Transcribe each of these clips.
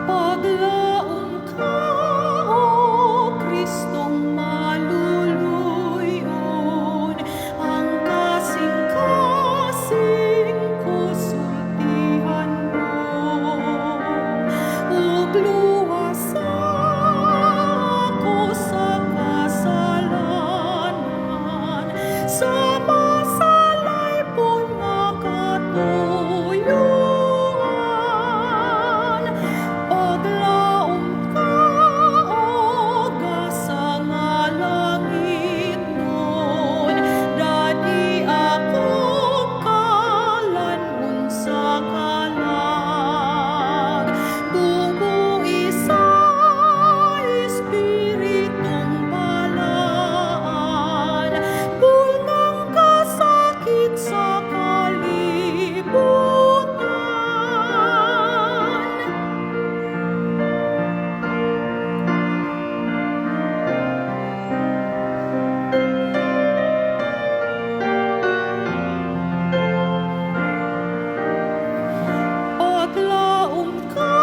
Paglaom ka, O Kristong maluluyon, ang kasing-kasing ko sultihan mo, ug luwasa ako sa kasalanan, sa masalaypon nga katuyoan. Paglaom ka, O gasa nga langitnon, dad-i akog kalan-on sa kalag. Bubui sa Espiritong Balaan, bulngang kasakit sa kalibutan. Paglaom ka,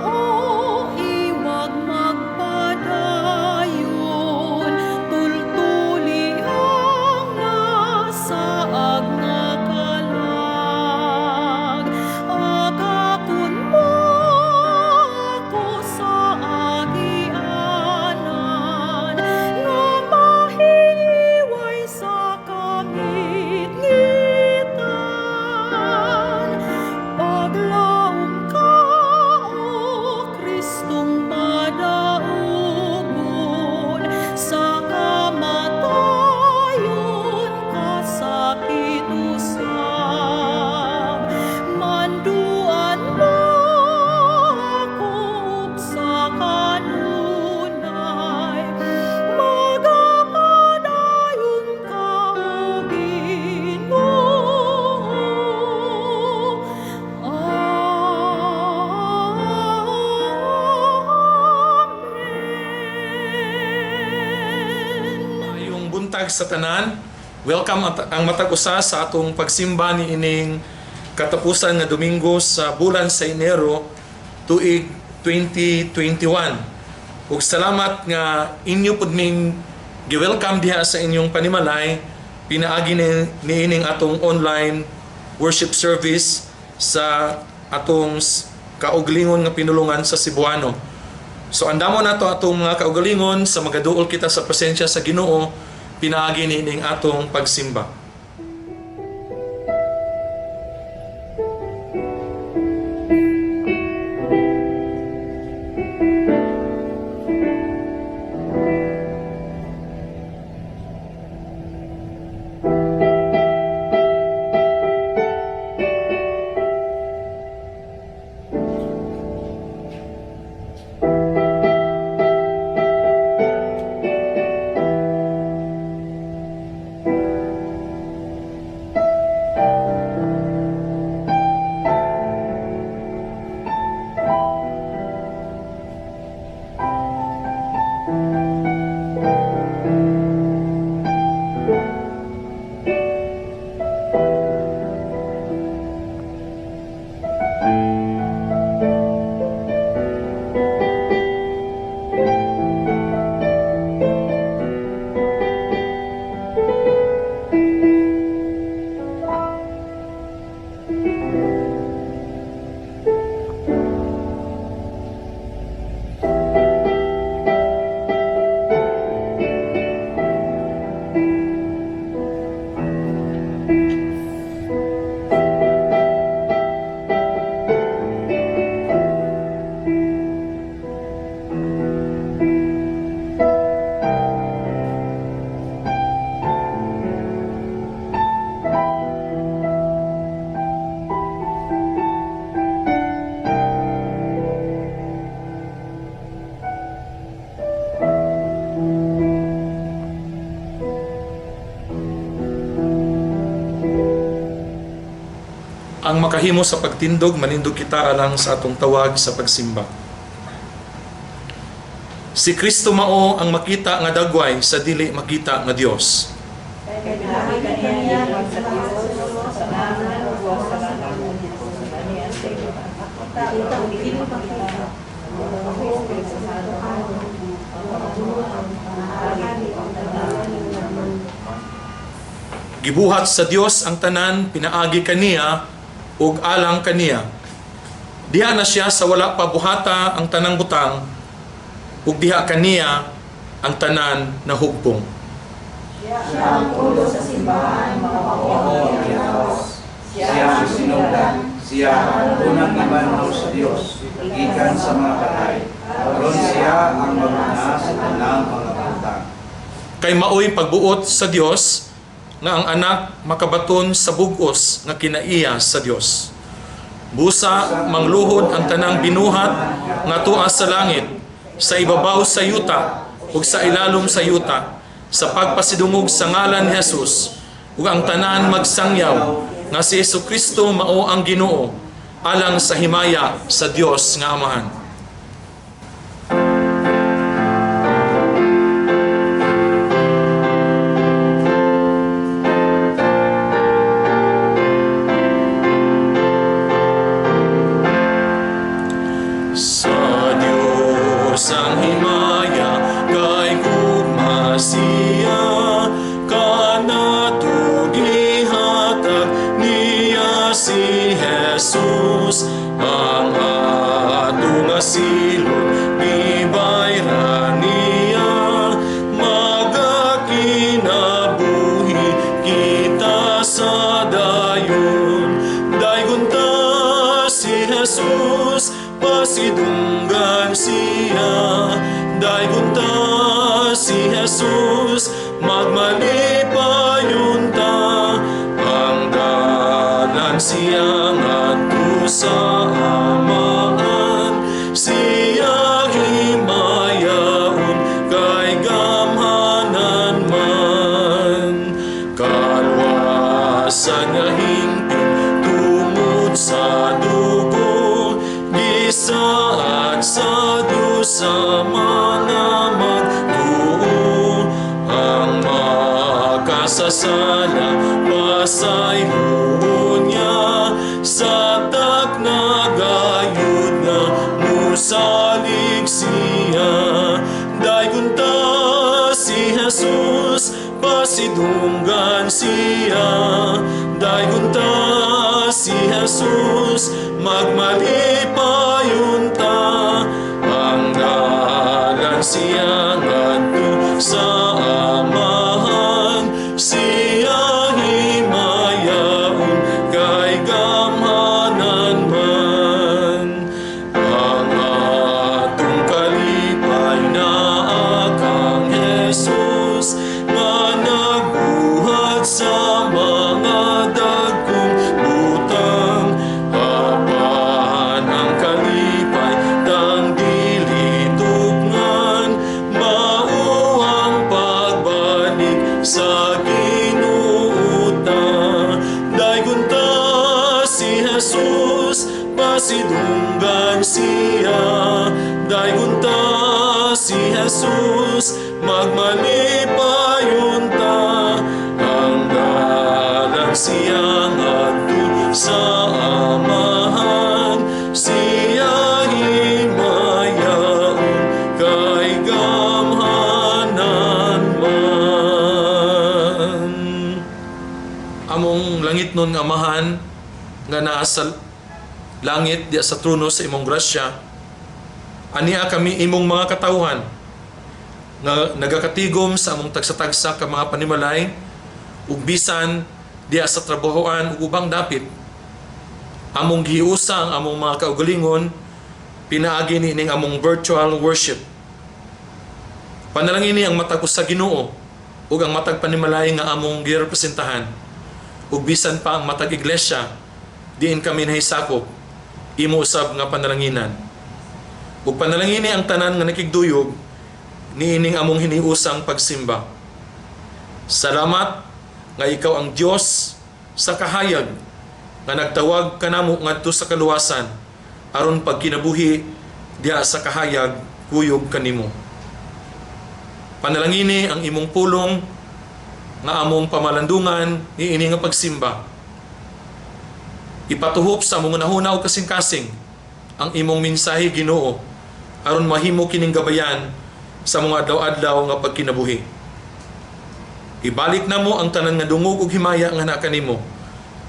O iwag magpadayon, tultuli ang nasaag nga kalag. Agakon mo ako sa agianan, nga mahiway sa kangitngitan. Paglaom ka, O Kristong madaugon, sa kamatayon kasakit usab. Manduan mo ako ug sa kanunay, magapadayon ka, O Ginoo. Amen. Maayong buntag sa tanan. Welcome ang matag usa sa atong pagsimba ni ining katapusan nga Domingo sa bulan sa Enero tuig 2021. Ug salamat nga inyo pud ning gi-welcome diha sa inyong panimalay pinaagi ni niining atong online worship service sa atong kauglingon nga pinulungan sa Cebuano. So andamo nato atong mga kaugalingon sa magaduol kita sa presensya sa Ginoo pinaagi niining atong pagsimba. Ang makahimo sa pagtindog, manindog kita alang sa atong tawag sa pagsimba. Si Kristo mao ang makita nga dagway sa dili makita nga Dios. Kay pinaagi kaniya gibuhat sa Dios sa kasalanan ug kasalanan sa niya sa imo dili makita ang Espiritu Santo, ang pagbuhat, ang hari, ang tanan. Gibuhat sa Dios ang tanan pinaagi kaniya ug alang kaniya. Diha na siya sa wala pa buhata ang tanang butang ug diha kaniya ang tanan nahugpong. Siya ang ulo sa simbahan, mao ang Diyos. Siya ang sinugdan, siya ang unang gibanhaw sa Dios, gikan sa mga patay. Aron siya ang maguna sa tanang mga butang. Kay maoy pagbuot sa Dios nga ang anak makabaton sa bug-os nga kinaiya sa Dios. Busa mangluhod ang tanang binuhat nga tuas sa langit, sa ibabaw sa yuta ug sa ilalom sa yuta, sa pagpasidungog sa ngalan ni Jesus, ug ang tanan magsangyaw nga si Hesukristo mao ang Ginoo, alang sa himaya sa Dios nga Amahan. Sa Diyos ang himaya, kay gugma siya, kanatong gihatag niya si Jesus, ang atong asilon, gibayran niya, magakinabuhi kita sa dayon. Daygon ta si Jesus, pasidunggan siya. Daygon ta si Jesus, magmalipayon ta. Ang dalan siya ngadto sa Amahan, siya himayaon kay gamhanan man. Kalwasan nga hingpit tungod sa dugo, gisaad sa Diyos sa mga magtuo. Ang makasasala pasayloon niya, sa takna gayud nga musalig siya. Daygon ta si Jesus, pasidunggan siya. Daygon ta si Jesus, magmalipayon ta. Ang dalan siya ngadto sa Amahan, siya himayaon kay gamhanan man. Ang atong kalipay naa kang Jesus, nga nagbuhat sa mga dagkong butang. Apan ang kalipay tang dili tupngan, mao ang pagbalik sa Ginoo ta. Daygon ta si Jesus, pasidunggan siya. Daygon ta si Jesus, magmalipayon ta. Ang dalan siya ngadto sa Amahan, siya himayaon kay gamhanan man. Among langitnon nga Amahan nga naa sa langit diya sa trono sa imong grasya, ania kami imong mga katawhan nga nagakatigom sa among tagsa-tagsa ka mga panimalay ug bisan diya sa trabahoan ug ubang dapit. Among gihiusa ang among mga kaugalingon pinaagi niining among virtual worship. Panalangini ang matag usa, Ginoo, ug ang matag panimalay nga among girepresentahan ug bisan pa ang matag iglesia diin kami nahisakop, imo usab nga panalanginan. Ug panalangini ang tanan nga nakigduyog niining among hiniusang pagsimba. Salamat nga ikaw ang Dios sa kahayag nga nagtawag kanamo ngadto sa kaluwasan aron pagkinabuhi diha sa kahayag kuyog kanimo. Panalangini ang imong pulong. nga among pamalandungan niini nga pagsimba. Ipatuhop sa among hunahuna ug kasing-kasing ang imong mensahe, Ginoo, aron mahimo kining gabayan sa mga adlaw-adlaw nga pagkinabuhi. Ibalik namo ang tanan nga dungog ug himaya nga naa kanimo.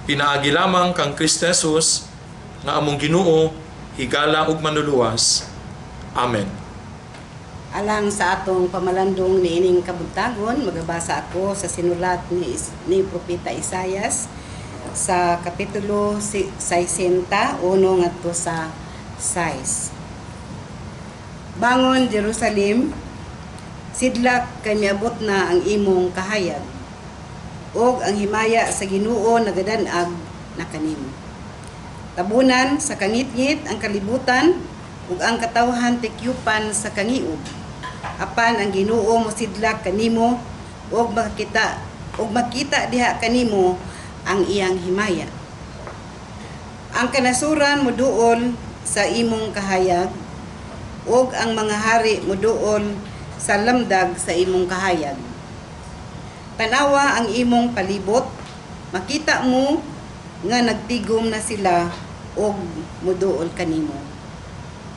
Pinaagi lamang kang Kristo Jesus nga among Ginoo, higala ug manluluwas. Amen. Alang sa atong pamalandong niining kabuntagon, magabasa ako sa sinulat ni Propeta Isayas sa kapitulo 61 ngadto sa 6. Bangon, Jerusalem, sidlak kay miabot na ang imong kahayag ug ang himaya sa Ginoo nagadan-ag na kanimo. Tabunan sa kangitngit ang kalibutan ug ang katawhan tikyupan sa kangiog. Apan ang Ginoo mosidlak kanimo ug makita diha kanimo ang iyang himaya. Ang kanasuran moduol sa imong kahayag ug ang mga hari moduol sa lamdag sa imong kahayag. Tanawa ang imong palibot, makita mo nga nagtigom na sila og moduol kanimo.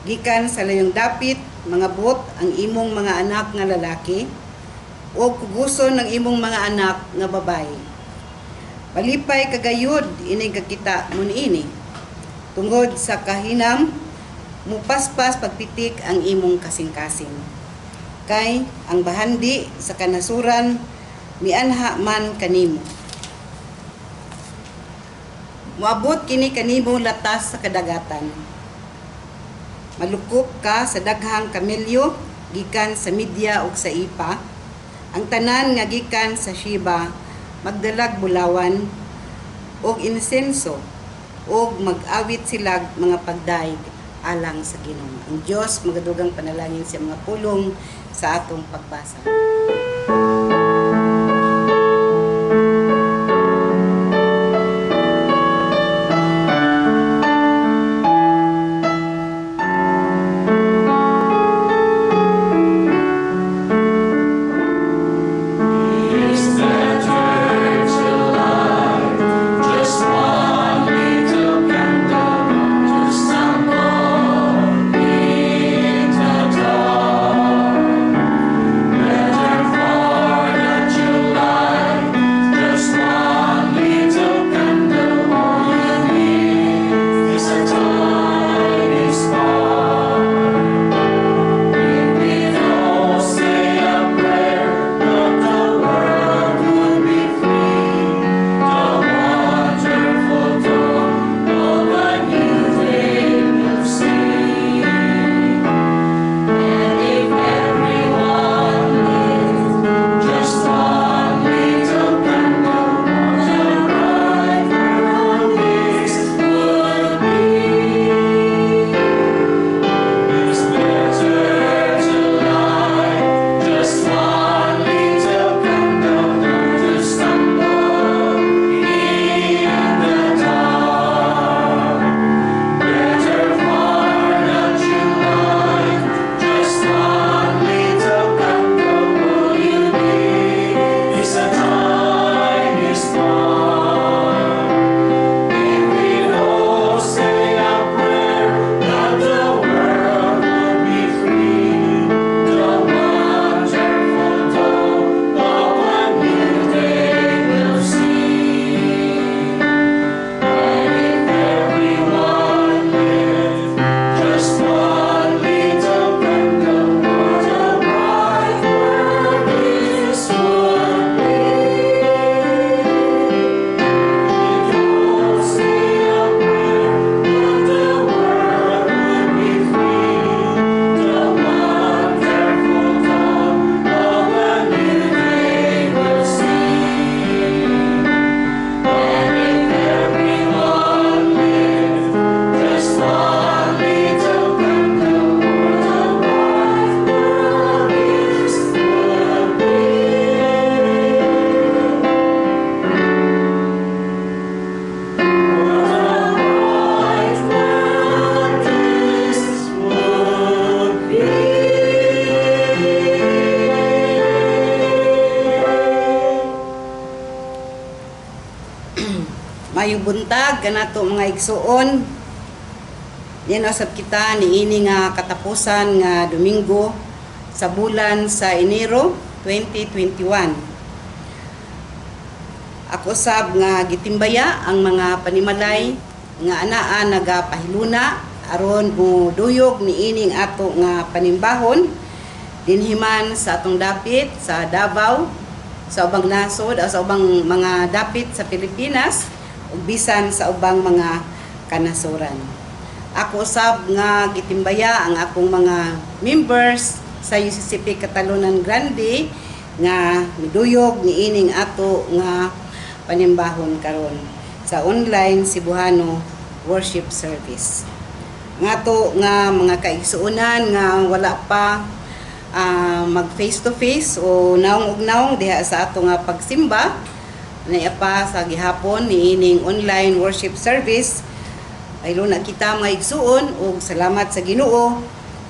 Gikan sa layong dapit, mangabot ang imong mga anak nga lalaki ug kuguson ang imong mga anak nga babayi. Palipay kagayod inig kakita mo niini. Tungod sa kahinam, mupaspas pagpitik ang imong kasing-kasing. Kay ang bahandi sa kanasuran mianha man kanimo. Moabot kini kanimo latas sa kadagatan. Malukop ka sa daghang kamelyo gikan sa Media ug sa Efa. Ang tanan nga gikan sa Sheba magdalag bulawan ug insenso ug mag-awit silag mga pagdayeg alang sa Ginoo. Ang Dios magadugang panalangin sa mga pulong sa atong pagbasa. Is that church still alive? Just one little candle to stumble in the dark. Better Mayong buntag kanato, mga igsuon. Yan usab kita niini nga katapusan nga Domingo sa bulan sa Enero 2021. Ako sab nga gitimbaya ang mga panimalay nga anaa nagapahiluna aron duyog niining ato nga panimbahon dinhiman sa atong dapit sa Davao, sa ubang nasod o sa ubang mga dapit sa Pilipinas ug bisan sa ubang mga kanasuran. Ako usab nga gitimbaya ang akong mga members sa UCCP Catalunan Grande nga miduyog niining ato nga panimbahon karon sa online Cebuano worship service. Nga to nga mga kaigsuonan nga wala pa mag face to face o naong og naong diha sa ato nga pagsimba naa pa sa gihapon niining online worship service, na kita, mga igsuon, ug salamat sa Ginoo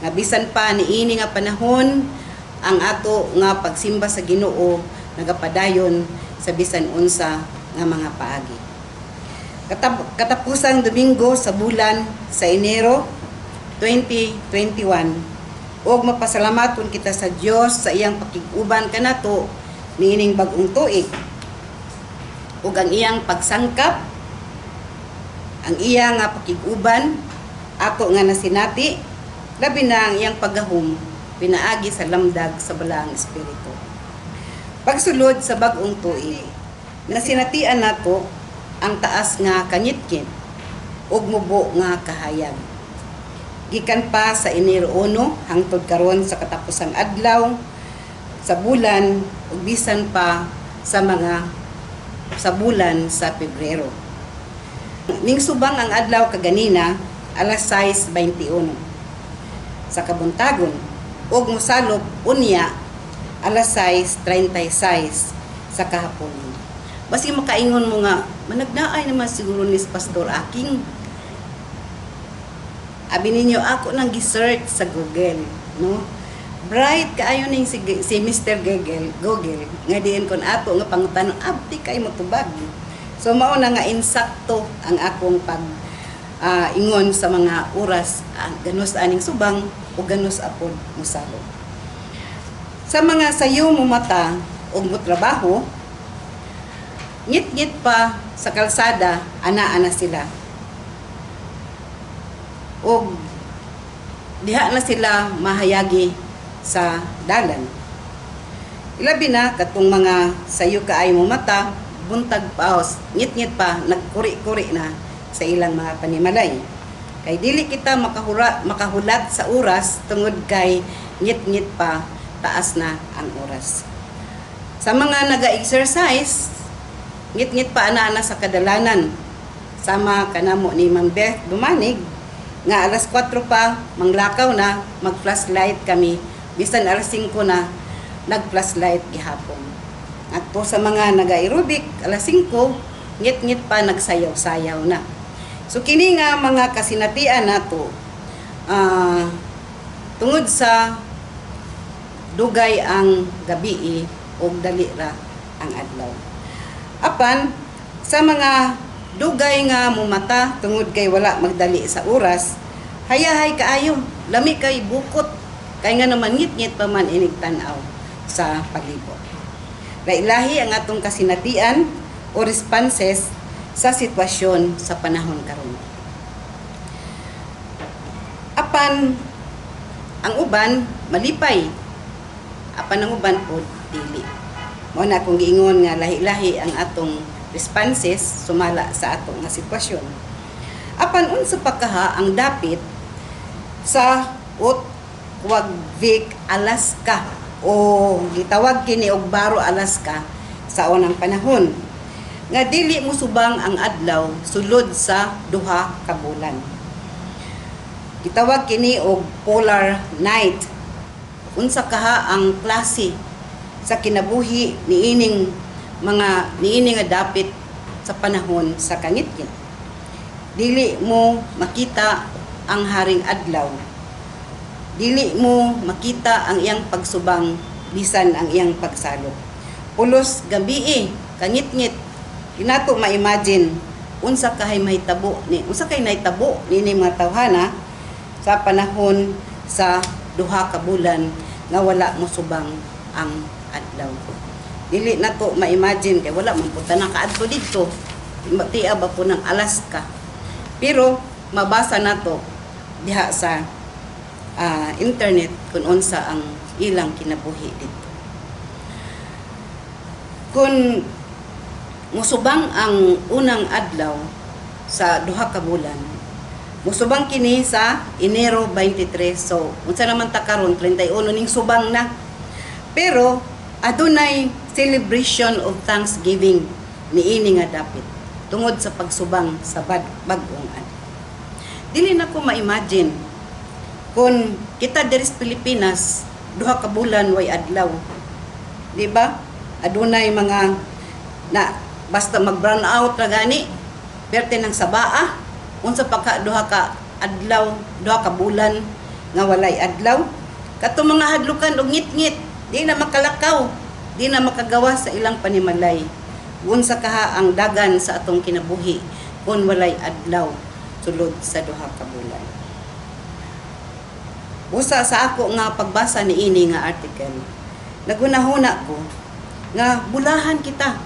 nga bisan pa niini nga panahon, ang ato nga pagsimba sa Ginoo nagapadayon sa bisan unsa nga mga paagi. Katapusang Domingo sa bulan sa Enero 2021 ug mapasalamaton kita sa Dios sa iyang pakig-uban kanato niining bag-ong tuig ug ang iyang pagsangkap, ang iya nga pakig-uban ato nga nasinati, labi na ang iyang paggahom pinaagi sa lamdag sa Balaang Espiritu. Pagsulod sa bag-ong tuig, nasinatian nato ang taas nga kangitngit ug mubo nga kahayag. Gikan pa sa Enero 1 hangtod karon sa katapusang adlaw sa bulan ug bisan pa sa mga sa bulan sa Pebrero. Ning subang ang adlaw kaganina alas 6:21 sa kabuntagon ug mosalop unya alas 6:36 sa kahaponon. Basi makaingon mo nga managnaay naman siguro ni Pastor Aking. Abi ninyo, ako nang gi-search sa Google, no? Bright kaayo ning si Mr. Google nga diin kon ato nga pangutanon, abti kay mo tubag. So mao na nga insakto ang akong pag ingon sa mga oras, ganos aning subang o ganos apod mosalop. Sa mga sayo mo mata og mo trabaho, ngit-ngit pa sa kalsada, ana-ana sila. Og diha na sila mahayagi sa dalan. Ilabi na katong mga sayo kaayo mo mata, buntag pa, o ngit-ngit pa, nagkuri-kuri na sa ilang mga panimalay. Kay dili kita makahulat sa oras tungod kay ngit-ngit pa, taas na ang oras. Sa mga naga-exercise, ngit-ngit pa ana-ana sa kadalanan. Sama kanamo ni Ma'am Beth Dumanig, nga alas 4 pa, manglakaw na, mag-flashlight kami. Bisan alas 5 na, nag-flashlight gihapon. At po sa mga naga-aerobic, alas 5, ngit-ngit pa nagsayaw-sayaw na. So kini nga mga kasinatian nato, tungod sa dugay ang gabi ug dali ra ang adlaw. Apan sa mga dugay nga mumata tungod kay wala magdali sa oras, hayahay kaayo, lami kay bukot kay nga naman ngit-ngit pa man inig tan-aw sa palibot. Lailahi ang atong kasinatian o responses sa sitwasyon sa panahon karon. Apan ang uban malipay, apan ang uban pod dili. Mao na akong giingon nga lahi-lahi ang atong responses sumala sa atong nga sitwasyon. Apan unsa pa kaha ang dapit sa Utqiagvik, Alaska, o gitawag kini og Barrow, Alaska sa unang panahon nga dili mosubang ang adlaw sulod sa 2 ka bulan? Gitawag kini og polar night. Unsa kaha ang klase sa kinabuhi niining mga niini nga dapit sa panahon sa kangitngit? Dili mo makita ang haring adlaw. Dili mo makita ang iyang pagsubang bisan ang iyang pagsalop. Pulos gabii, kangitngit. Di nato ma-imagine unsa kahay mahitabo ni unsa kay nahitabo niini mga tawhana sa panahon sa 2 ka bulan nga wala mosubang ang adlaw. Dili nato ma-imagine kay wala man po tanang kaadto didto. Tiya ba po ng Alaska. Pero mabasa nato diha sa internet kung unsa ang ilang kinabuhi didto. Kung musubang ang unang adlaw sa 2 ka bulan, musubang kini sa Enero 23. So, unsa naman ta karon, 31 ning subang na. Pero adunay celebration of Thanksgiving niini nga dapit tungod sa pagsubang sa bag-ong adlaw. Dili na ko ma-imagine kung kita diri sa Pilipinas, 2 ka bulan way adlaw. Di ba? Adunay mga na basta mag brown out ra gani, perte ng sabaa, unsa pa ka duha ka adlaw, 2 ka bulan nga walay adlaw. Kato mga hadlukan og ngit-ngit, di na makalakaw, di na makagawa sa ilang panimalay. Unsa kaha ang dagan sa atong kinabuhi kung walay adlaw sulod sa 2 ka bulan? Busa sa ako nga pagbasa ni ini nga article, nagunahuna ko nga bulahan kita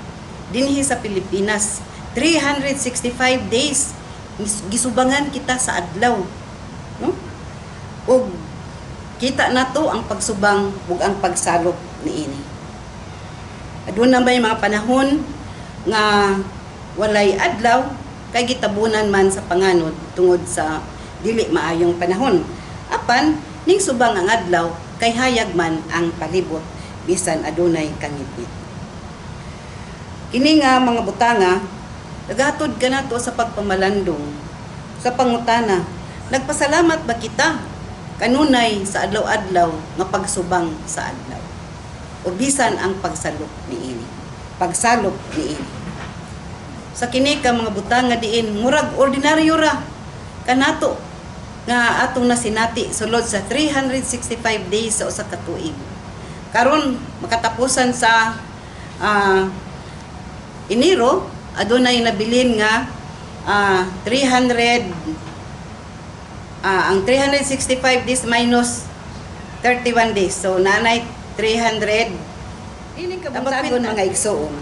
dinhi sa Pilipinas. 365 days gisubangan kita sa adlaw, no? Ug kita nato ang pagsubang ug ang pagsalop niini. Aduna may mga panahon nga walay adlaw kay gitabunan man sa panganod tungod sa dili maayong panahon. Apan ning subang ang adlaw kay hayag man ang palibot bisan adunay kangitngit. Kini nga mga butanga naghatod kanato sa pagpamalandong sa pangutana: nagpasalamat ba kita kanunay sa adlaw-adlaw nga pagsubang sa adlaw o bisan ang pagsalop niini? Pagsalop niini. Sa kini ka mga butang nga diin murag ordinaryo ra kanato nga atong nasinati sulod sa 365 days sa usa ka tuig. Karon makatapusan sa Enero, adunay nabilin nga 300, ang 365 days minus 31 days. So nanay 300 Ining kabuntagon, mga igsoon.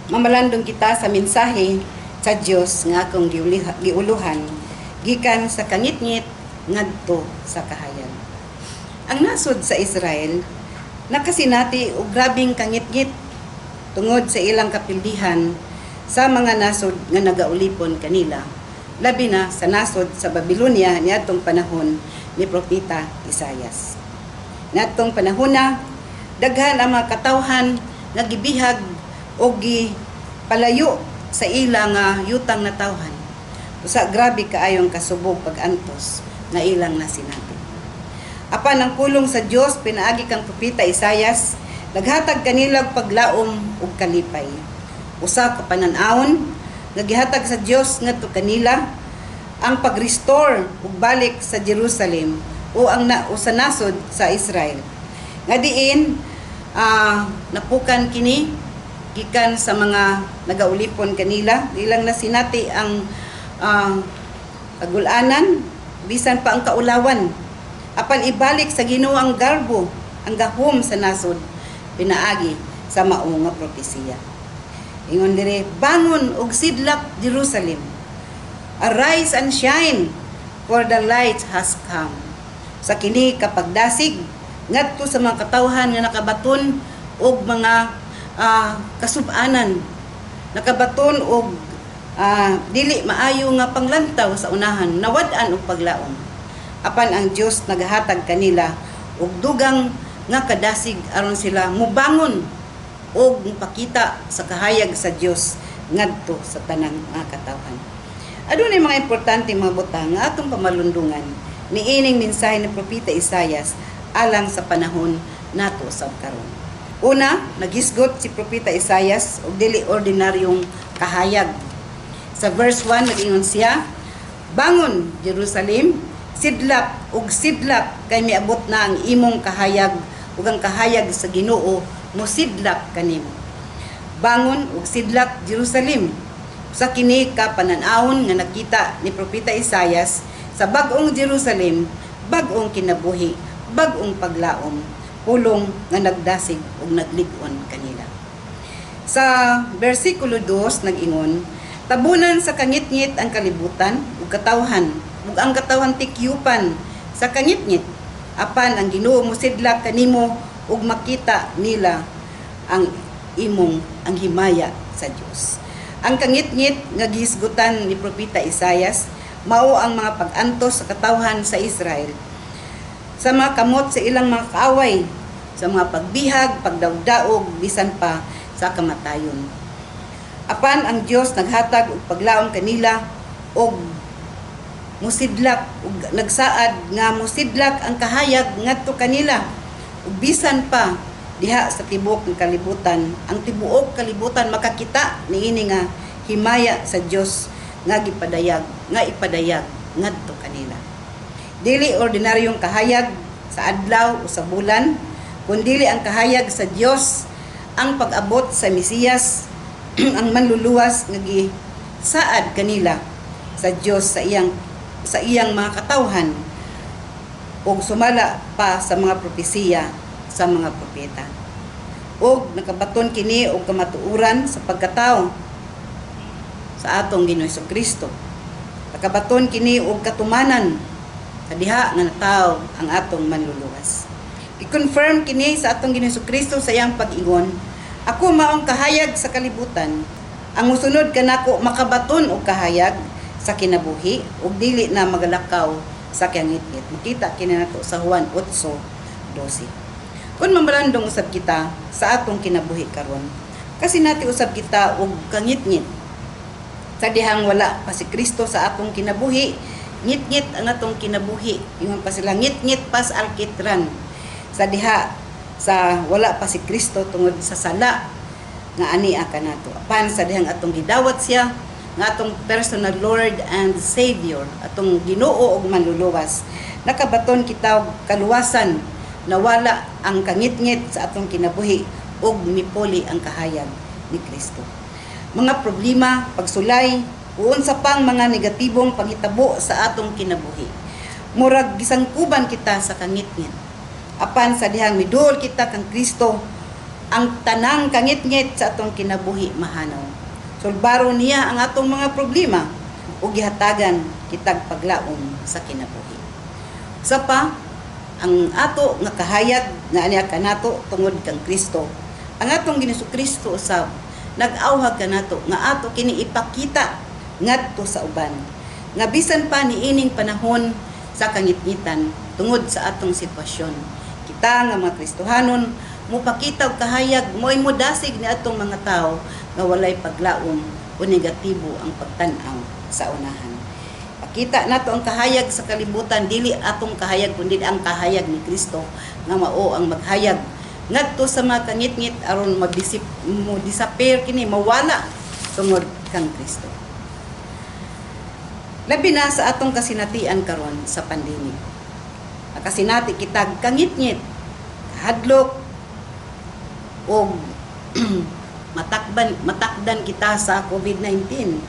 Mamalandong kita sa mensahe sa Dios nga akong giuluhan gikan sa kangitngit ngadto sa kahayag. Ang nasod sa Israel nakasinati og grabing kangitngit tungod sa ilang kapildihan sa mga nasod nga nagaulipon kanila, labi na sa nasod sa Babylonia niadtong panahon ni Propeta Isayas. Niadtong panahona, daghan ang mga katawhan nga gibihag o gipalayo sa ila nga yutang natawhan. Usa grabe kaayong kasubog pag-antos nga ilang nasinati. Apan ang pulong sa Dios pinaagi kang Propeta Isayas naghatag kanila og paglaom ug kalipay. Usa ka panan-awon nga gihatag sa Dios ngadto kanila ang pag-restore ug balik sa Jerusalem o ang na, o sa nasod sa Israel. Nga diin napukan kini gikan sa mga nagaulipon kanila, ilang nasinati ang kagulanan, bisan pa ang kaulawan. Apan ibalik sa Ginoo ang garbo, ang gahom sa nasod pinaagi sa mao nga propesiya. Ingon dire, "Bangon ug sidlak, Jerusalem. Arise and shine, for the light has come." Sa kini kapagdasig ngadto sa mga katawhan nga nakabaton og mga kasub-anan, nakabaton og dili maayo nga panglantaw sa unahan, nawad-an og paglaom. Apan ang Dios nagahatag kanila og dugang nga kadasig aron sila mubangon og mupakita sa kahayag sa Dios ngadto sa tanang mga katawhan. Adunay mga importante mga butang nga atong pamalundungan niining mensahe ni Propeta Isayas alang sa panahon nato sa karon. Una, naghisgot si Propeta Isayas og dili ordinaryong kahayag. Sa verse 1, nag-ingon siya, "Bangon, Jerusalem, sidlak ug sidlak kay miabot na ang imong kahayag ug ang kahayag sa Ginoo mosidlak kanimo." Bangon ug sidlak, Jerusalem. Sa kini ka panan-awon nga nakita ni Propeta Isayas sa bag-ong Jerusalem, bag-ong kinabuhi, bag-ong paglaom, pulong nga nagdasig ug naglig-on kanila. Sa bersikulo 2 nag-ingon, tabunan sa kangitngit ang kalibutan ug katawhan, ug ang katawhan tikyupan sa kangitngit. Apan ang Ginoo mosidlak kanimo ug makita nila ang imong ang himaya sa Dios. Ang kangitngit nga gihisgutan ni Propeta Isayas mao ang mga pag-antos sa katawhan sa Israel sa mga kamot sa ilang mga kaaway, sa mga pagbihag, pagdaog-daog, bisan pa sa kamatayon. Apan ang Dios naghatag og paglaom kanila og musidlak ug nagsaad nga musidlak ang kahayag ngadto kanila ug bisan pa diha sa tibuok ng kalibutan, ang tibuok kalibutan makakita niini nga himaya sa Dios nga gipadayag, nga ipadayag ngadto kanila. Dili ordinaryong kahayag sa adlaw o sa bulan, kundili ang kahayag sa Dios, ang pag-abot sa Mesiyas, ang manluluwas nga gisaad kanila sa Dios sa iyang mga katawhan ug sumala pa sa mga propesiya sa mga propeta. Ug nakabaton kini og kamatuoran sa pagkatao sa atong Ginoong Kristo. Nakabaton kini og katumanan sa diha nga natawo ang atong manluluwas. I-confirm kini sa atong Ginoong Kristo sa iyang pag-ingon, "Ako maong kahayag sa kalibutan. Ang musunod kanako makabaton og kahayag sa kinabuhi ug dili na magalakaw sa kangitngit." Makita kini nato sa Juan 8:12. Kung mamalandong usab kita sa atong kinabuhi karon, kasinati usab kita og kangitngit sa dihang wala pa si Kristo sa atong kinabuhi, ngit-ngit ang atong kinabuhi. Ingon pa sila, ngit-ngit pas alkitran. Sa diha sa wala pa si Kristo tungod sa sala nga ania kanato. Apan sa dihang atong gidawat siya nga atong personal Lord and Savior, atong Ginoo ug Manluluwas, nakabaton kita og kaluwasan, nawala ang kangitngit sa atong kinabuhi ug mipuli ang kahayag ni Kristo. Mga problema, pagsulay, o unsa pang mga negatibong panghitabo sa atong kinabuhi, murag gisangkuban kita sa kangitngit. Apan sa dihang miduol kita kang Kristo, ang tanang kangitngit sa atong kinabuhi mahanaw. Sulbaro niya ang atong mga problema ug gihatagan kitag paglaom sa kinabuhi. Sa pa, ang ato nga kahayag nga ania kanato tungod kang Kristo. Ang atong Ginoong Kristo usab nag-awhag kanato nga ato kini ipakita ngadto sa uban. Nga bisan pa niining panahon sa kangitngitan tungod sa atong sitwasyon, kita nga mga Kristohanon mupakita og kahayag, mo'y modasig ni atong mga tao nga walay paglaom o negatibo ang pagtan-aw sa unahan. Pakita nato ang kahayag sa kalibutan, dili atong kahayag kundi ang kahayag ni Kristo nga mao ang maghayag ngadto sa mga kangitngit aron madisip mo disappear kini, mawala tungod kang Kristo. Labi na sa atong kasinatian karon sa pandemic. Nakasinati kita kangitngit, kahadlok og matakban matakdan kita sa COVID-19,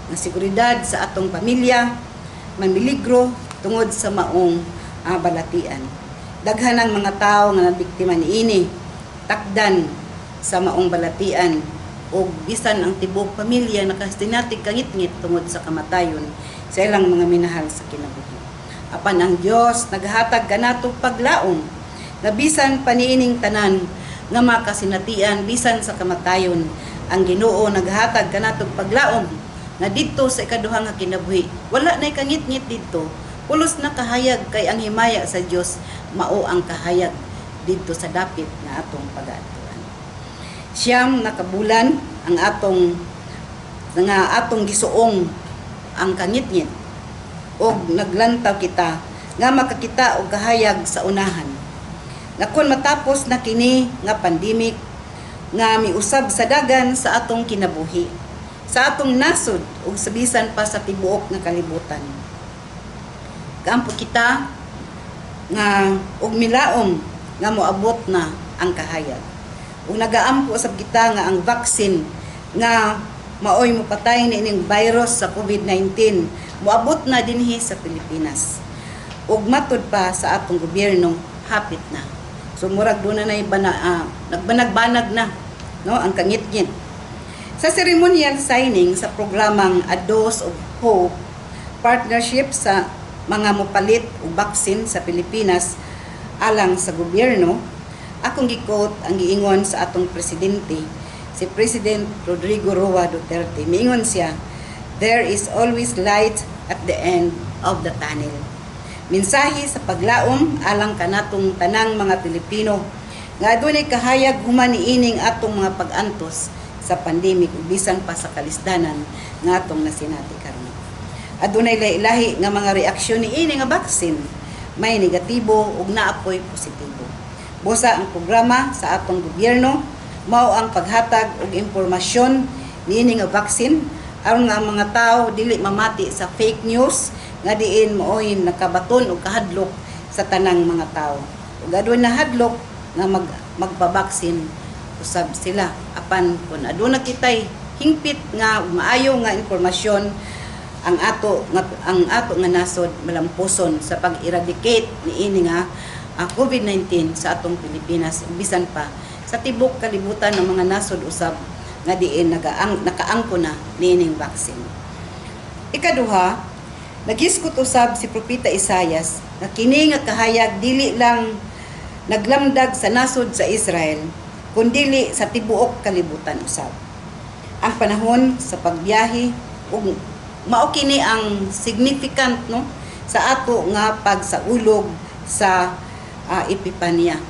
nga seguridad sa atong pamilya mamiligro tungod sa maong balatian. Daghan ang mga tao nga nabiktima niini, takdan sa maong balatian og bisan ang tibuok pamilya nakasinati kangitngit tungod sa kamatayon sa ilang mga minahal sa kinabuhi. Apan ang Dios naghatag kanato paglaom na bisan pa niining tanan nga makasinatian, bisan sa kamatayon, ang Ginoo naghatag kanatong paglaom nga didto sa ikaduha nga kinabuhi wala nay kangitngit didto, pulos na kahayag, kay ang himaya sa Dios mao ang kahayag didto sa dapit nga atong pagaadtuan. 9 na kabulan ang atong nga atong gisuong ang kangitngit og naglantaw kita nga makakita og kahayag sa unahan. Nga kon matapos na kini nga pandemic nga miusab sa dagan sa atong kinabuhi, sa atong nasod ug sa bisan pa sa tibuok nga kalibutan, kaampo kita nga og milaom nga moabot na ang kahayag. Ug nagaampo sab kita nga ang vaccine nga maoy mopatay niining virus sa COVID-19 moabot na dinhi sa Pilipinas. Ug matud pa sa atong gobyerno, hapit na. So murag doon na bana, nagbanag-banag na, no, ang kangitngit. Sa ceremonial signing sa programang A Dose of Hope partnership sa mga mopalit og vaccine sa Pilipinas alang sa gobyerno, akong gi-quote ang giingon sa atong presidente, si President Rodrigo Roa Duterte. Miingon siya, "There is always light at the end of the tunnel." Mensahe sa paglaom alang kanatong tanang mga Pilipino nga adunay kahayag human niining atong mga pag-antos sa pandemic ug bisan pa sa kalisdanan nga atong nasinati karon. Adunay lahi-lahi nga mga reaksyon niini nga vaccine. May negatibo ug naapoy positibo. Busa ang programa sa atong gobyerno mao ang paghatag og impormasyon niini nga vaccine aron nga ang mga tao dili mamati sa fake news nga diin maoy nakabaton og kahadlok sa tanang mga tao. Ug aduna nahadlok nga magpabaksin usab sila, apan kun aduna kitay hingpit nga maayo nga impormasyon, ang ato nga nasod malampuson sa pag-eradicate niini nga COVID-19 sa atong Pilipinas ug bisan pa sa tibok kalibutan ng mga nasod usab nga diin nakaangko na niining vaccine. Ikaduha, nagisgot usab si Propeta Isayas nga kini nga kahayag dili lang naglamdag sa nasod sa Israel kundili sa tibuok kalibutan usab. Ang panahon sa pagbiyahe ug mao kini ang significant, no, sa ato nga pagsaulog sa Epipanya.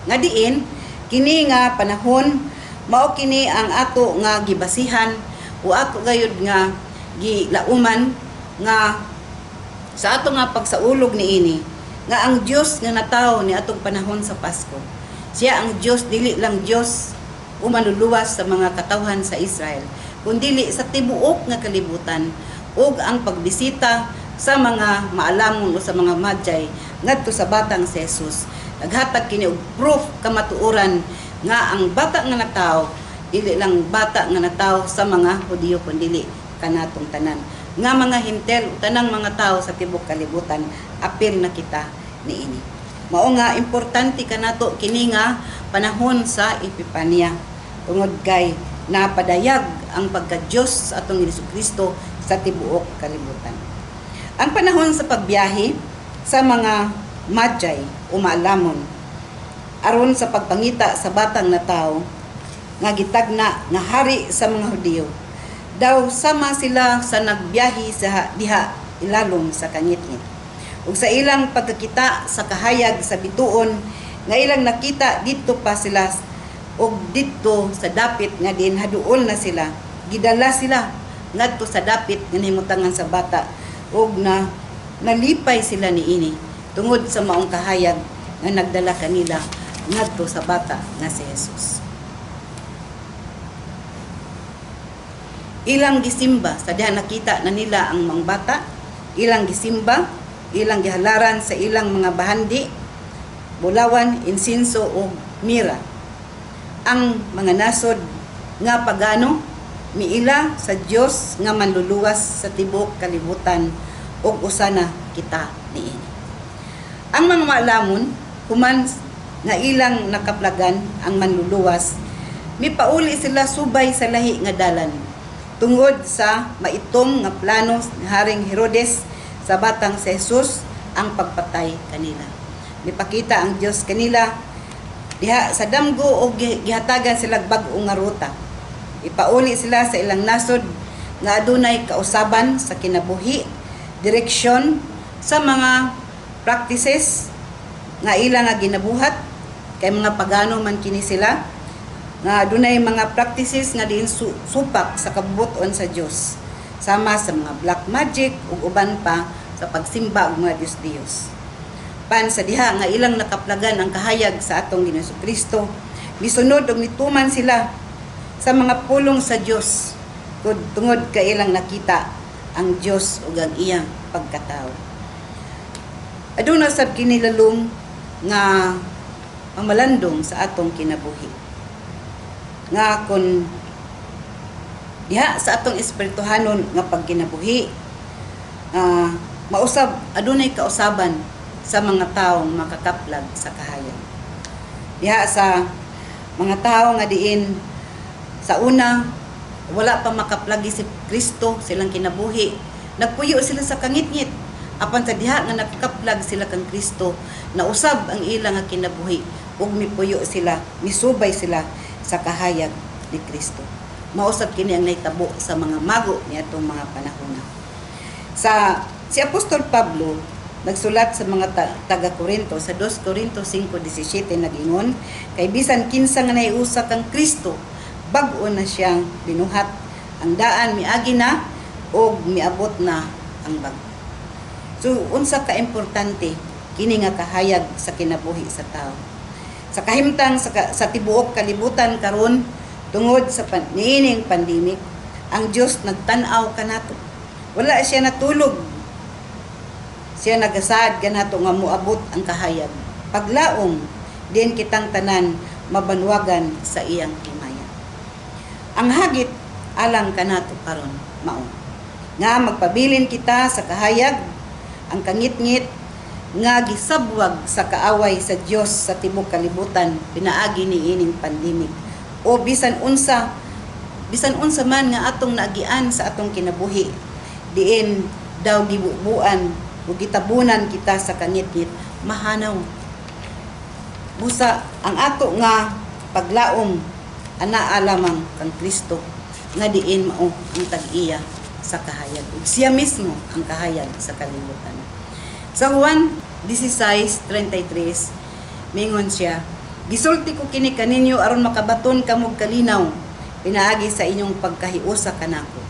Nga diin kini nga panahon mao kini ang ato nga gibasihan o ato gayud nga gilauman nga sa ato nga pagsaulog niini nga ang Dios nga natawo ni atong panahon sa Pasko. Siya ang Dios, dili lang Dios o manluluwas sa mga katawhan sa Israel, kundili sa tibuok nga kalibutan, ug ang pagbisita sa mga maalamon o sa mga Magi ngadto sa batang si Jesus naghatag kini og proof, kamatuoran nga ang bata nga natawo dili lang bata nga natawo sa mga Hudiyo kundili kanatong tanan nga mga Hentil, tanang mga tao sa tibok kalibutan, apil na kita niini. Mao nga importante kanato kini nga panahon sa Epipanya tungod kay napadayag ang pagka-Diyos sa atong Kristo sa tibuok kalibutan. Ang panahon sa pagbiyahe sa mga Magi o maalamon aron sa pagpangita sa batang natawo nga gitagna nga hari sa mga Hudiyo daw sama sila sa nagbiyahe sa diha ilalom sa kangitngit. Ug sa ilang pagkakita sa kahayag sa bituon nga ilang nakita didto pa sila og didto sa dapit nga diin haduol na sila, gidala sila ngadto sa dapit nga nahimutangan sa bata ug na nalipay sila niini tungod sa maong kahayag nga nagdala kanila ngadto sa bata nga si Jesus. Ilang gisimba sa diha nakita na nila ang mga bata, ilang gisimba, ilang gihalaran sa ilang mga bahandi, bulawan, insinso ug mira. Ang mga nasod nga pagano miila sa Dios nga manluluwas sa tibuok kalibutan ug usana kita niini. Ang mga maalamon, human nga ilang nakaplagan ang manluluwas, mipauli sila subay sa lahi nga dalan tungod sa maitom nga plano ni Haring Herodes sa batang si Jesus ang pagpatay kanila. Mipakita ang Dios kanila diha sa damgo og gihatagan sila bag-o nga ruta. Ipauli sila sa ilang nasod nga adunay kausaban sa kinabuhi, direksyon sa mga practices nga ila nga ginabuhat kay mga pagano man kini sila nga adunay mga practices nga diin supak sa kabubut-on sa Dios sama sa mga black magic ug uban pa sa pagsimba og mga Dios-Dios. Pan sa diha nga ilang nakaplagan ang kahayag sa atong Ginoong Kristo, misunod ug mituman sila sa mga pulong sa Dios tungod kay ilang nakita ang Dios ug ang iyang pagkatao. Aduna sab kini lalom nga mamalandong sa atong kinabuhi. Nga kun diha sa atong espirituhanon nga pagkinabuhi, mausab adunay kausaban sa mga taong makakaplag sa kahayag. Diha sa mga tao nga diin sa una wala pa makaplagi si Kristo silang kinabuhi, nagpuyo sila sa kangitngit. Apan sa diha nga nakakaplag sila kang Kristo, nausab ang ilang nga kinabuhi ug mipuyo sila, misubay sila sa kahayag ni Kristo. Mausab kini ang nahitabo sa mga mago niadtong mga panahona. Sa si Apostol Pablo nagsulat sa mga taga Korinto sa 2 Korinto 5:17, nagingon, "Kay bisan kinsa nga nahiusa kang Kristo, bag-o na siyang binuhat, ang daan miagi na og miabot na ang bag-o." So unsa ka importante kini nga kahayag sa kinabuhi sa tao. Sa kahimtang sa tibuok kalibutan karon tungod sa niining pandemic, ang Dios nagtan-aw kanato. Wala siya natulog. Siya nagasaad kanato nga moabot ang kahayag. Paglaom din kitang tanan mabanwagan sa iyang himaya. Ang hagit alang kanato karon mao nga magpabilin kita sa kahayag, ang kangitngit nga gisabwag sa kaaway sa Dios sa tibuok kalibutan pinaagi ni ining pandemic, o bisan unsa man nga atong naagian sa atong kinabuhi diin daw gibubuan o gitabunan kita sa kangitngit, mahanaw. Busa ang ato nga paglaom anaa lamang kang Kristo nga diin mao ang tag-iya sa kahayag ug siya mismo ang kahayag sa kalibutan. Sa Juan 16:33, mingon siya, "Gisulti ko kini kaninyo aron makabaton kamog kalinaw pinaagi sa inyong pagkahiusa kanako.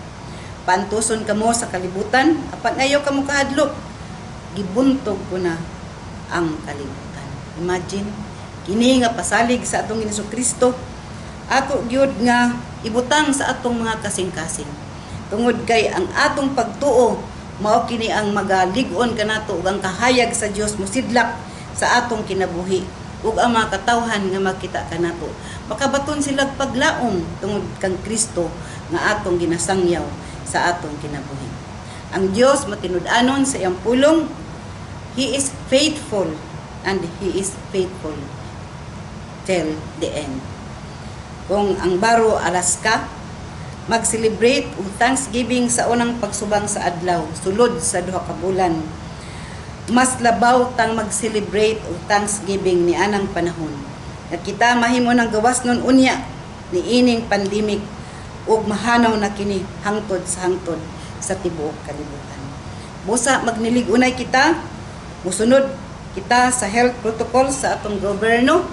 Paantuson kamo sa kalibutan, apan ayaw kamo kahadlok. Gibuntog ko na ang kalibutan." Imagine, kini nga pasalig sa atong Ginoong Kristo, ato gyud nga ibutang sa atong mga kasing-kasing. Tungod kay ang atong pagtuo mao kini ang magalig-on kanato ug ang kahayag sa Dios mosidlak sa atong kinabuhi, ug ang mga katawhan nga makita kanato makabaton sila paglaom tungod kang Kristo nga atong ginasangyaw sa atong kinabuhi. Ang Dios matinud-anon sa iyang pulong. He is faithful and He is faithful till the end. Kung ang Barrow, Alaska, mag-celebrate og Thanksgiving sa unang pagsubang sa adlaw sulod sa 2 ka bulan, mas labaw tang mag-celebrate og Thanksgiving ni anang panahon. Nga kita mahimo ng gawas nun unya ni ining pandemic ug mahanaw na kini hangtod sa hangtod sa tibuok kalibutan. Busa magnilig-unay kita, musunod kita sa health protocol sa atong gobyerno.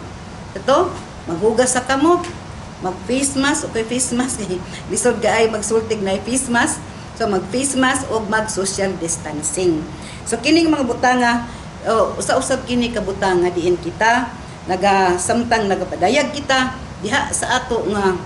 Ito, maghugas sa kamot, mag face mask, okay, face mask, lisod gaay magsultig na face mask. So mag face mask o mag social distancing. So kining mga butanga, oh, usa-usab kini ka butanga diin kita naga samtang nagapadayag kita diha sa ato nga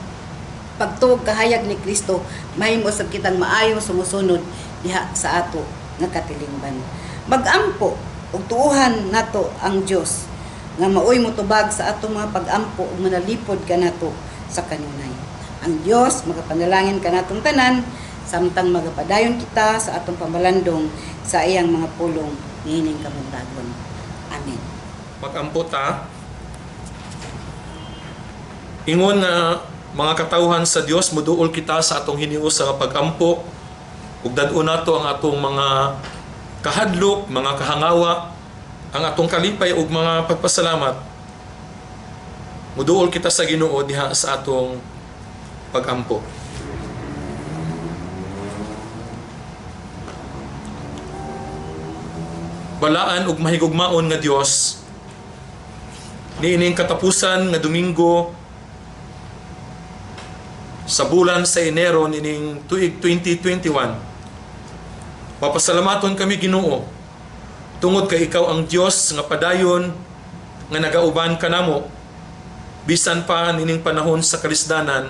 pagtuog kahayag ni Kristo, mahimo sab kitang maayo sumusunod diha sa ato nga katilingban. Magampo ug tuuhan nato ang Dios nga maoy motubag sa atong mga pagampo ug manalipod kanato sa kanunay. Ang Dios magapanalangin kanatong tanan samtang magapadayon kita sa atong pamalandong sa iyang mga pulong niining kabuntagon. Amen. Magampo ta. Ingon nga mga katawhan sa Dios, muduol kita sa atong hinius nga pagampo ug dad-on nato ang atong mga kahadlok, mga kahangawa, ang atong kalipay ug mga pagpasalamat. Muduol kita sa Ginoo diha sa atong pagampo. Balaan ug mahigugmaon nga Dios, niining katapusan nga Domingo sa bulan sa Enero nining tuig 2021, papasalamaton kami, Ginoo, tungod kay ikaw ang Dios nga padayon nga nagauban kanamo bisan pa nining panahon sa kalisdanan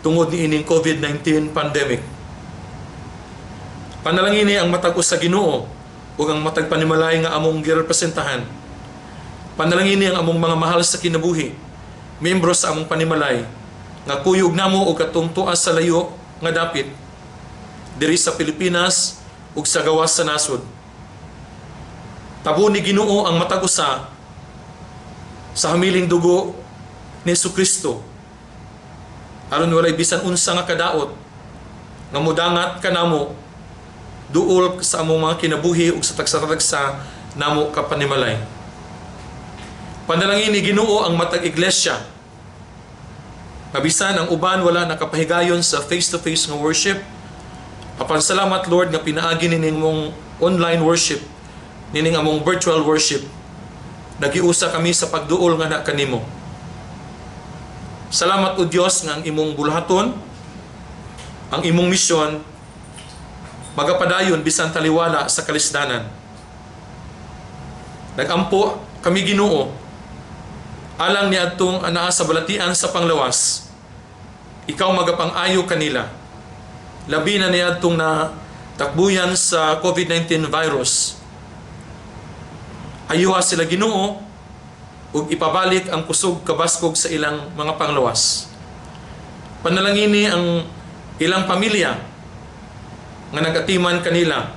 tungod niining COVID-19 pandemic. Panalangini ang matag usa, Ginoo, ug ang matag panimalay nga among girepresentahan. Panalangini ang among mga mahal sa kinabuhi, miyembro sa among panimalay, Nga kuyog namo og katong tuas sa layo nga dapit diri sa Pilipinas ug sa gawas sa nasod. Tabuni, Ginoo, ang matag usa sa hamiling dugo ni Kristo aron walay bisan unsa nga kadaot nga mudangat kanamo duol sa among mga kinabuhi ug sa tagsa-tagsa namo ka panimalay. Panalangin ni, Ginoo, ang matag iglesia. Nga bisan ang uban wala nakapahigayon sa face-to-face nga worship, apan salamat, Lord, nga pinaagi nining mong online worship, nining among virtual worship. Nagiusa kami sa pagduol nga na kanimo. Salamat, O Dios, nga ang imong buluhaton, ang imong misyon magapadayon bisan taliwala sa kalisdanan. Nagampo kami, Ginoo, alang ni adtong anaa sa balatian sa panglawas. Ikaw magapang-ayo kanila. Labi na ni adtong na takbuyan sa COVID-19 virus. Ayuha sila, Ginoo, ug ipabalik ang kusog kabaskog sa ilang mga panglawas. Panalangini ang ilang pamilya nga nagatiman kanila.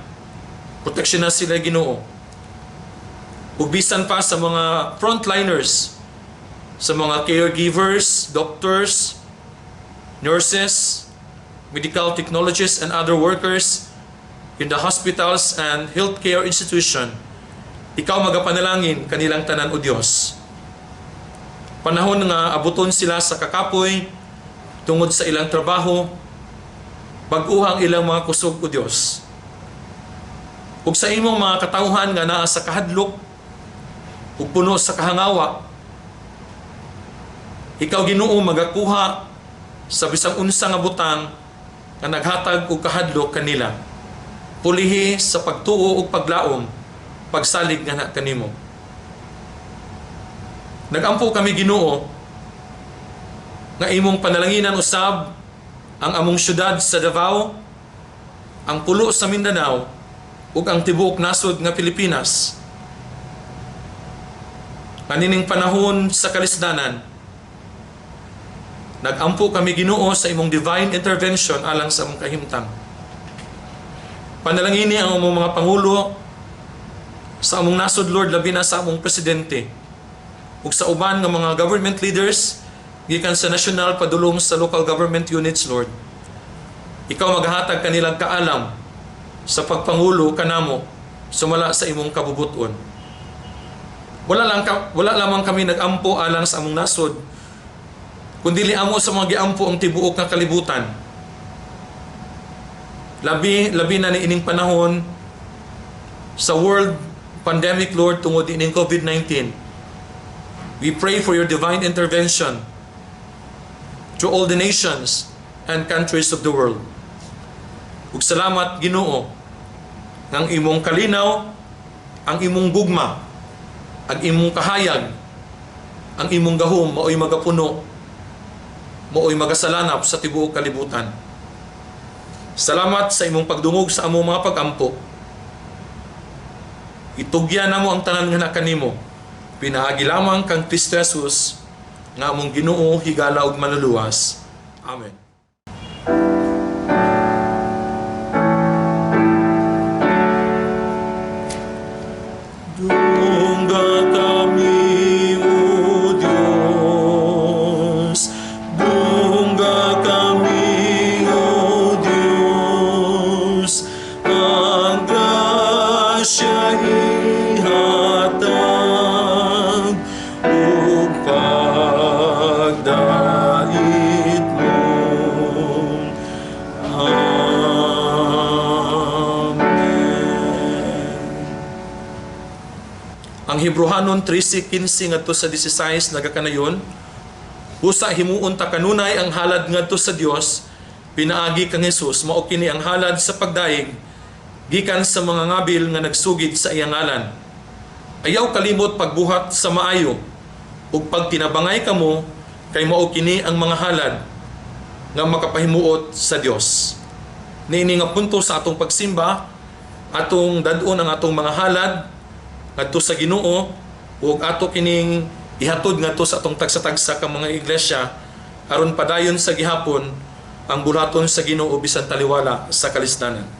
Proteksyon na sila, Ginoo. Ug bisan pa sa mga frontliners, sa mga caregivers, doctors, nurses, medical technologists, and other workers in the hospitals and healthcare institution, ikaw magapanalangin kanilang tanan, O Dios. Panahon nga abuton sila sa kakapoy tungod sa ilang trabaho, bag-uha ang ilang mga kusog, O Dios. Ug sa imong mga katawhan nga naa sa kahadlok ug puno sa kahangawa, ikaw, Ginoo, magakuha sa bisang unsa nga butang nga naghatag og kahadlok kanila. Pulihi sa pagtuo ug paglaom, pagsalig nga na kanimo. Nagampo kami, Ginoo, nga imong panalanginan usab ang among syudad sa Davao, ang pulo sa Mindanao, ug ang tibuok nasod nga Pilipinas. Kanining panahon sa kalisdanan, nagampo kami, Ginoo, sa imong divine intervention alang sa among kahimtang. Panalangini ang among mga pangulo sa among nasod, Lord, labi na sa among presidente ug sa uban nga mga government leaders gikan sa national padulong sa local government units, Lord. Ikaw maghatag kanilang kaalam sa pagpangulo kanamo sumala sa imong kabubuton. Wala lamang kami nagampo alang sa among nasod, kundili amo sa mga giampo ang tibuok nga kalibutan. Labi labi na ni ining panahon sa world pandemic, Lord, tungod ining COVID-19. We pray for your divine intervention to all the nations and countries of the world. Ug salamat, Ginoo, ng imong kalinaw, ang imong gugma, ang imong kahayag, ang imong gahom maoy magapuno, maoy magasalanap sa tibuok kalibutan. Salamat sa imong pagdungog sa among mga pagampo. Itugyan namo ang tanan nga nakanimo. Pinaagi lamang kang Kristo Jesus nga among Ginoo, higala ug manluluwas. Amen. Dungga kami, O Diyos. Dungga kami, O Diyos. Ang grasya ihatag ug pagdait mo. Amen. Ang Hebrohanon 13:15 ngadto sa 16 nagakanayon, "Busa himuon ta kanunay ang halad ngadto sa Dios pinaagi kang Hesus, mao kini ang halad sa pagdayeg gikan sa mga ngabil nga nagsugid sa iyang ngalan. Ayaw kalimot pagbuhat sa maayo ug pagtinabangay kamo, kay mao kini ang mga halad nga makapahimuot sa Dios." Niini nga punto sa atong pagsimba, atong dad-on ang atong mga halad ngadto sa Ginoo ug ato kining ihatod ngadto sa atong tagsa-tagsa ka mga iglesia. Aron padayon sa gihapon ang bulaton sa Ginoo bisan taliwala sa kalisdanan.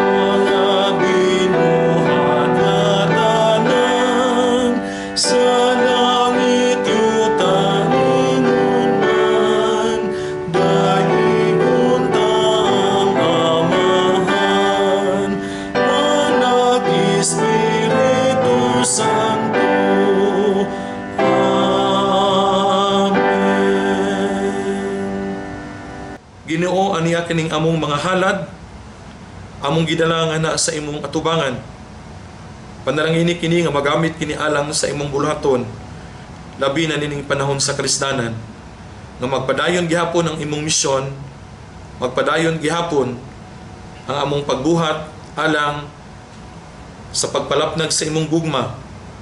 Mga binuhat nga tanan sa langit yuta ingon man, daigon ta ang Amahan, Anak, Espiritu Santo. Amen. Ginoo, aniya kining among mga halad, among gidala nga na sa imong atubangan. Panalangini kini nga magamit kini alang sa imong buluhaton, labi na nining panahon sa kalisdanan, nga magpadayon gihapon ang imong misyon, magpadayon gihapon ang among pagbuhat alang sa pagpalapnag sa imong gugma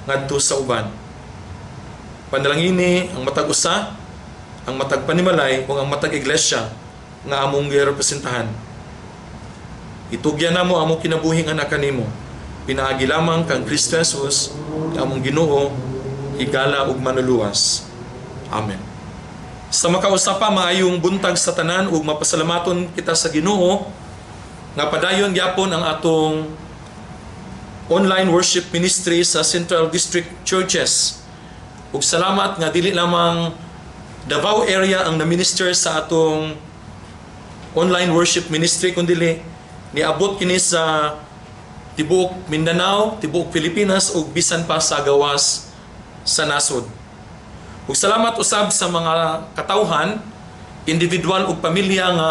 ngadto sa uban. Panalangini ang matag usa, ang matag panimalay ug ang matag iglesia nga among girepresentahan. Itugyan namo among kinabuhi nga kanimo. Pinaagi lamang kang Kristo Jesus, nga among Ginoo, higala ug manuluwas. Amen. Sa makausa pa, maayong buntag sa tanan ug mapasalamaton kita sa Ginoo nga padayon gyapon ang atong online worship ministry sa Central District Churches. Ug salamat nga dili lamang Davao area ang na-minister sa atong online worship ministry, kundi niabot kini sa tibuok Mindanao, tibuok Pilipinas ug bisan pa sa gawas sa nasod. Ug salamat usab sa mga katawhan, individual ug pamilya nga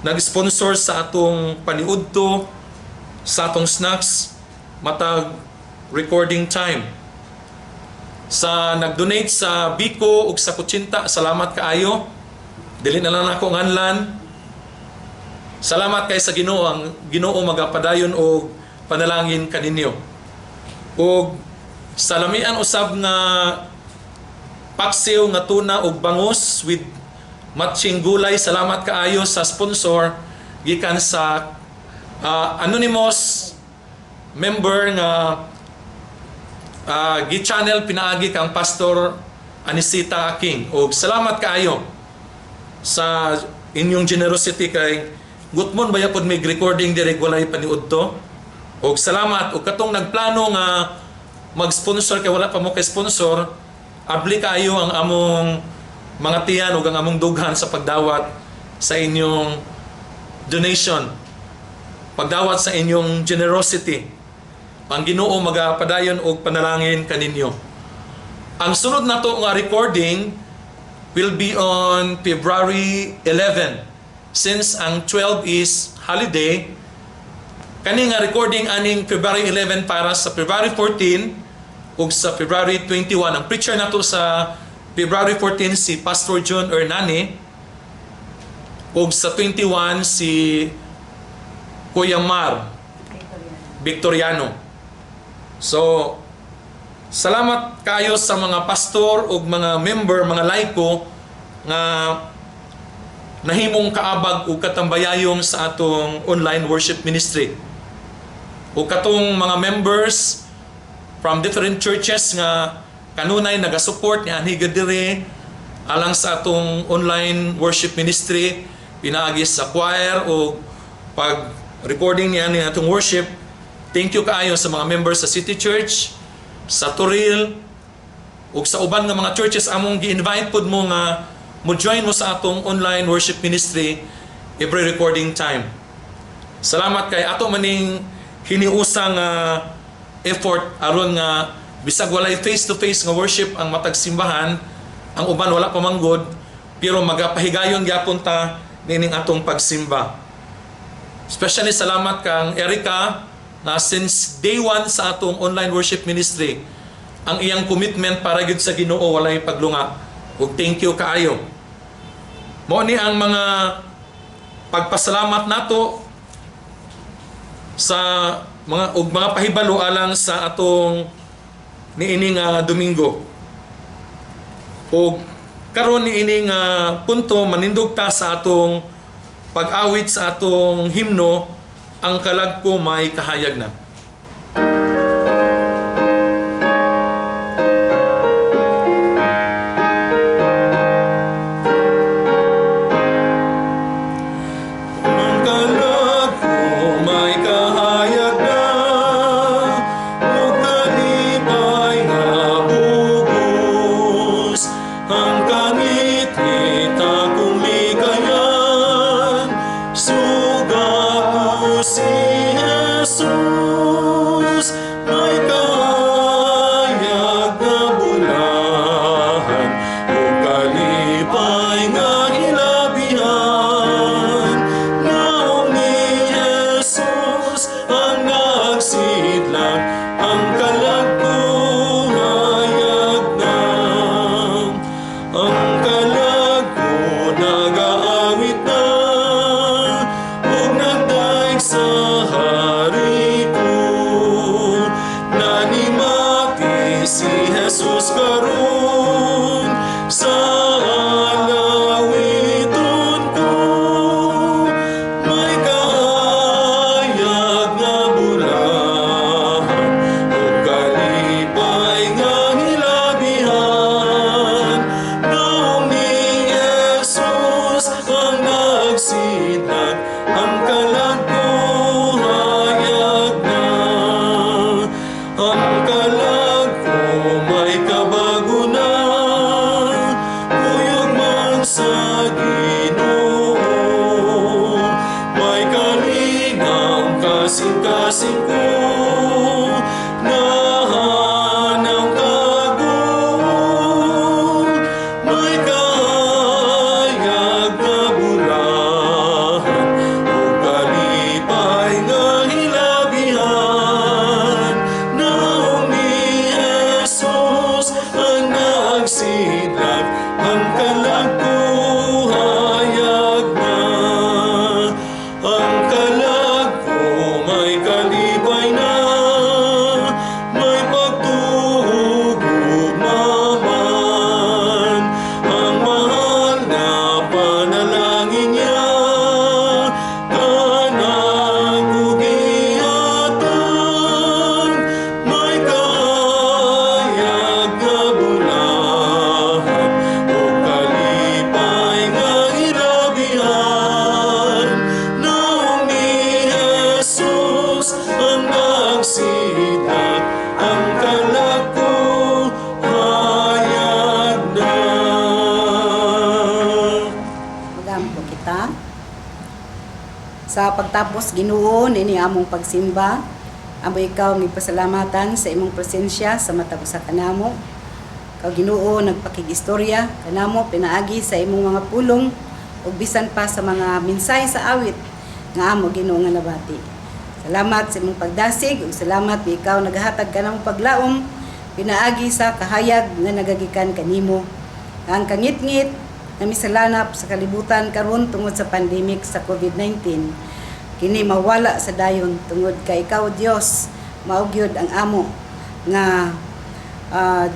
nag-sponsor sa atong paniudto, sa atong snacks, matag recording time. Sa nag-donate sa biko ug sa kutsinta, salamat kaayo. Dili na lang ako nganlan. Salamat kay sa Ginoo, ang Ginoo magapadayon og panalangin kaninyo. Ug sa lamian usab nga paksiw nga tuna ug bangus with matching gulay, salamat kaayo sa sponsor gikan sa anonymous member nga gi-channel pinaagi kang Pastor Anisita King. Og salamat kaayo sa inyong generosity kay gutmon baya pod may recording diri walay paniudto. Og salamat og katong nagplano nga mag-sponsor kay wala pa mo kay sponsor, abli kaayo ang among mga tiyan ug ang among dughan sa pagdawat sa inyong donation, pagdawat sa inyong generosity. Ang Ginoo magapadayon og panalangin kaninyo. Ang sunod nato nga recording will be on February 11. Since ang 12 is holiday, kani nga recording aning February 11 para sa February 14 ug sa February 21. Ang preacher nato sa February 14 si Pastor John Hernani ug sa 21 si Kuya Mar Victoriano. So, salamat kayo sa mga pastor ug mga member, mga laiko nga nahimong kaabag ug katambayayong sa atong online worship ministry. Ug katong mga members from different churches nga kanunay naga-support ni anhi gyud diri alang sa atong online worship ministry pinaagi sa choir o pag recording niya ni atong worship. Thank you kaayo sa mga members sa City Church, sa Toril, ug sa uban nga mga churches among gi-invite pud mo nga mo join mo sa atong online worship ministry every recording time. Salamat kay ato maning hiniusang nga effort aron nga bisag walay face to face nga worship ang matag simbahan, ang uban wala pa manggod, pero magapahigayon gyapon ta nining atong pagsimba. Especially salamat kang Erica na since day one sa atong online worship ministry, ang iyang commitment para gyud sa Ginoo walay paglunga. Ug thank you kaayo. Mao ni ang mga pagpasalamat nato sa mga ug mga pahibalo alang sa atong niini nga Domingo. Ug karon niini nga punto, manindog ta sa atong pag-awit sa atong himno, "Ang Kalag Ko May Kahayag Na." Ang kalag ko may kahayag na, ug kalipay nga bugos. Ang kangitngit akong likayan, suga ko si Jesus. May kahayag nga bulahan, ug kalipay nga hilabihan. Naong ni Jesus ang nagsidlang, ang kalag ko hayag na. Ang kalag ko nagaawit na, ug nagdaig sa hari ko. Nanimati si Jesus karon sa alawiton ko. May kahayag nga bulahan, ug kalipay nga hilabihan. Naong ni Jesus ang nagsidlang, ang kalag ko hayag na. Ang kalag ko may kabago na, kuyog man sa Ginoo. May kalinang kasing-kasing ko, nahanang kaguol. May kahayag nga bulahan, ug kalipay nga hilabihan. Naong ni Jesus ang nagsidlang, ang kalag ko hayag na. Ang kalag ko may kalipay na, may pagtuo gugma man. Ang mahal na panalangin niya, kanako gihatag. May kahayag nga bulahan, ug kalipay nga hilabihan. Naong ni Jesus ang nagsidlang, ang kalag ko hayag na. Magampo kita. Sa pagtapos, Ginoo, nini among pagsimba, amo ikaw pasalamatan sa imong presensya sa matag usa kanamo. Ikaw, Ginoo, nagpakigistorya kanamo pinaagi sa imong mga pulong ug bisan pa sa mga mensahe sa awit nga amo, Ginoo, nga nabati. Salamat sa imong pagdasig ug salamat nga ikaw naghatag kanamo paglaom pinaagi sa kahayag nga nagagikan kanimo. Ang kangitngit na misalanap sa kalibutan karon tungod sa pandemic sa COVID-19, kini mawala sa dayon tungod kay ikaw, Dios, mao gyud ang amo nga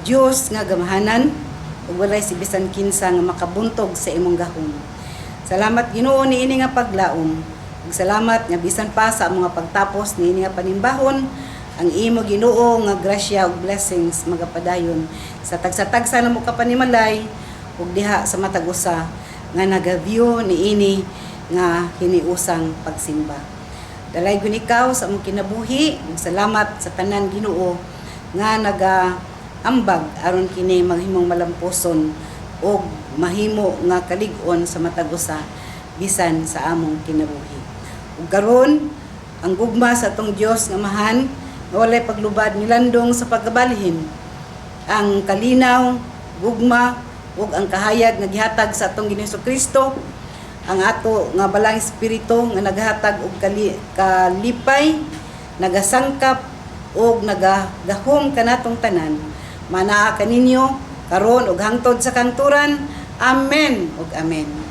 Dios nga gamahanan ug walay si bisan kinsa nga makabuntog sa imong gahom. Salamat, Ginoo, niini nga paglaom. Ug salamat nga bisan pa sa mga pagtapos niini nga panimbahon, Ang imo, Ginoo, nga grasya ug blessings magapadayon sa tagsa-tagsa namo ka panimalay ug diha sa matag usa nga naga-view niini nga hiniusang pagsimba. Dalaygon ikaw sa among kinabuhi. Salamat sa tanan, Ginoo, nga naga-ambag aron kini maghimong malampuson og mahimo nga kalig-on sa matag usa bisan sa among kinabuhi. Ug karon, ang gugma sa atong Dios nga Amahan nga walay paglubad nilandong sa pagkabalhin, ang kalinaw, gugma ug ang kahayag nga gihatag sa atong Ginoong Kristo, ang ato nga Balaang Espiritu nga naghatag og kalipay, nagasangkap ug nagagahom kanatong tanan, manaa kaninyo karon ug hangtod sa kangturan. Amen ug amen.